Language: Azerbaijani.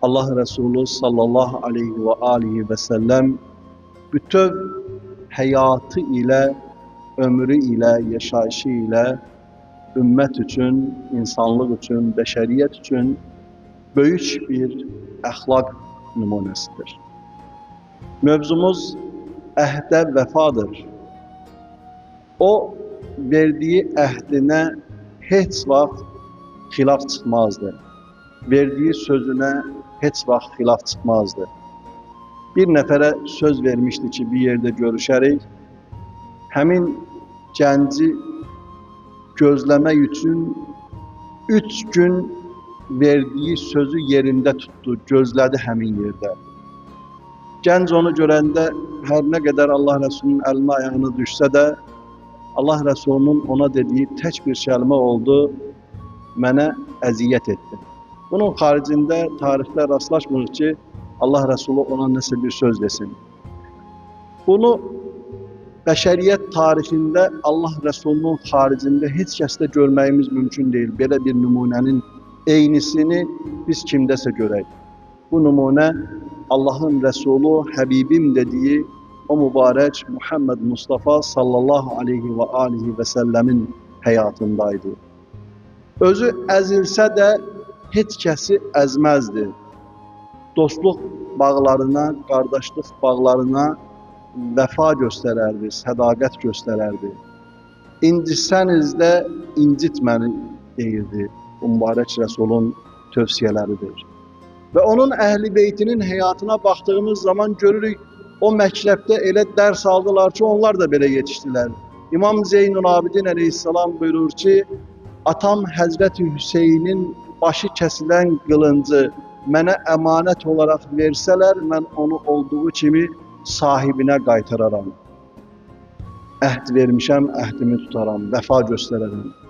Allah Resulü sallallahu aleyhi ve alihi ve sellem bütöv həyatı ilə, ömrü ilə, yaşayışı ilə ümmət üçün, insanlıq üçün, bəşəriyyət üçün böyük bir əxlaq nümunəsidir. Mövzumuz əhdə vəfadır. O, verdiyi əhdinə heç vaxt xilaf çıxmazdı. Verdiyi sözünə heç vaxt xilaf çıxmazdı. Bir nəfərə söz vermişdi ki, bir yerdə görüşərik. Həmin gənci gözləmək üçün 3 gün verdiyi sözü yerində tutdu, gözlədi həmin yerdə. Gənc onu görəndə hər nə qədər Allah Resulünün əlinə ayağına düşsə də, Allah Resulünün ona dediyi tək bir kəlmə oldu, mənə əziyyət etdi. Bunun xaricində tarixdə rastlaşmırıq ki, Allah Resulü ona nəsə bir söz desin. Bunu bəşəriyyət tarixində Allah Resulünün xaricində heç kəsdə görməyimiz mümkün deyil. Belə bir nümunənin eynisini biz kimdəsə görək. Bu nümunə Allahın Resulü, Həbibim dediyi o mübarək Muhammed Mustafa sallallahu aleyhi və alihi və səlləmin həyatındaydı. Özü əzilsə də heç kəsi əzməzdi. Dostluq bağlarına, qardaşlıq bağlarına vəfa göstərərdi, sədaqət göstərərdi. İncisəniz də incitməni deyirdi. Bu mübarək Rəsulun tövsiyələridir. Və onun əhl-i beytinin həyatına baxdığımız zaman görürük, o məktəbdə elə dərs aldılar ki, onlar da belə yetişdilər. İmam Zeynül Abidin əleyhissalam buyurur ki, atam Həzrəti Hüseynin başı kəsilən qılıncı mənə əmanət olaraq versələr, mən onu olduğu kimi sahibinə qaytararam. Əhd vermişəm, əhdimi tutaram, vəfa göstərərəm.